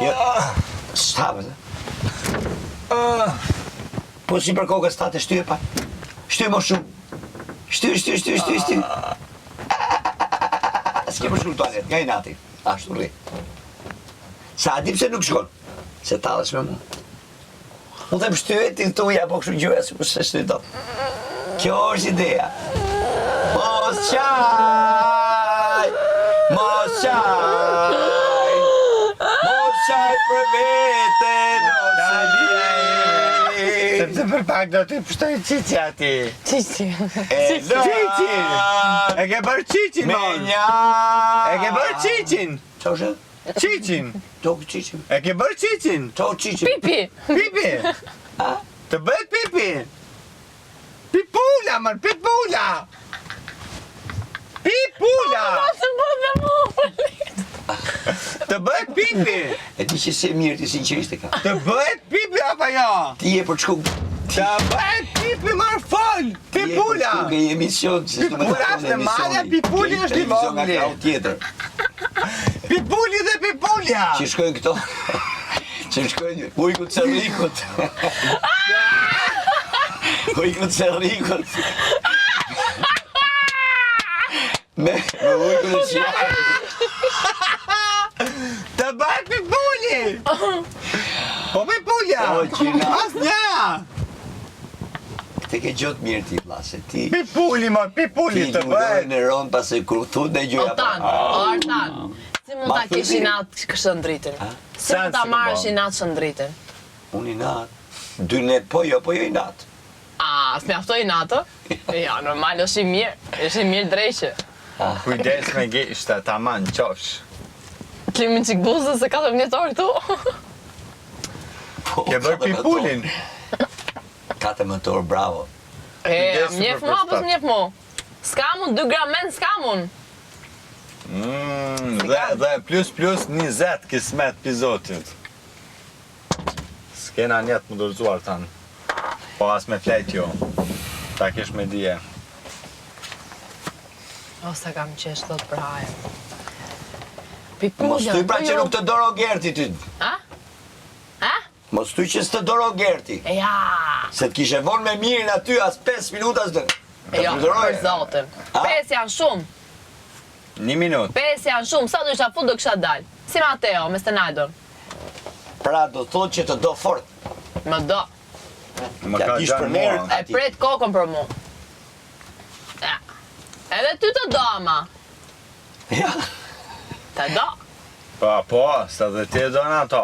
Jo. S'hapet. Po si për kokës tate shtyje pak. Shtyje më shumë. Shtyj, shtyj, shtyj, shtyj, shtyj. S'ke për shku në tualet, nga inati. Ashtu rri. Sa a di pse nuk shkon? Se tallesh me mua. Unë them shtyje, ti thuj apo kështu gjëra sikur s'e shtyj dot. Kjo është ideja. Mos qaj! Mos qaj! Mos qaj për vete, mos e di. Sepse për pak do t'i pështoj qiqi ati. Qiqi. Qiqin! E ke bërë qiqin, Me mon! nja! E ke bërë qiqin! Qa është? Qiqin! To qiqin. E ke bërë qiqin! To qiqin. Pipi. Pipi! Të bëhet pipi! Pipula, mër, pipula! Pipula! Mos e bë dhe mu. Të bëhet pipi! E di që s'e mirë ti sinqerisht e ka. Të bëhet pipi apo jo? Ti je për të shku Të bëhet pipi, mër, fol! Pipula! Ti je emision, se s'do me Pipula është e madhe, Pipuli është i vogli. Nga krau tjetër. Pipuli dhe Pipulja! Që shkojnë këto, që shkojnë ujku cërrikut. Ujku cërrikut. Me, me ujkun e qjarit. Të bëhet Pipuli! Po Pipulja! O, qina. Asnjëra! Këtë ke gjë të mirë ti, vlla, se ti... Pipuli, mor, pipuli Ti të bëhet. Ti në ronë pas e kur thu dhe gjëja... Otan, o Artan, si mund ta kesh inat Shëndritin? Si mund ta marrësh inat Shëndritin? Unë inat, dy net, po jo, po jo inat. A, s'mjaftoi inat, ë? Ja, normal, është i mirë, është i mirë dreqi. Kujdes me gishta, taman, qofsh. Kemi çik buzë se 14 orë këtu. Po, Ke bërë pipulin. 14 orë, bravo. E, a më njeh mua apo s'më njeh mua? S'kam unë, 2 gram mend s'kam unë. Mm, dhe, dhe plus plus 20 kismet pi zotit. S'kena njet më dorëzuar tanë. Po as me flejt jo. Ta kesh me dije. O, sa kam qesh thot për hajë. Mos thuj pra që nuk të do Rogerti ty. A? A? Mos thuj që s'të do Rogerti. Ja. Se të kishe vonë me mirin aty as 5 minuta s'të. Jo, për zotin. 5 janë shumë. Një minut. 5 janë shumë, sa do isha fut do kisha dal. Si Mateo me Stenaldon. Pra do thotë që të do fort. Më do. Më ka gjanë mua. E pret kokën për mu. Ja. Edhe ty të do ama. Ja. Të do. Po, po, se dhe ti e do në ato.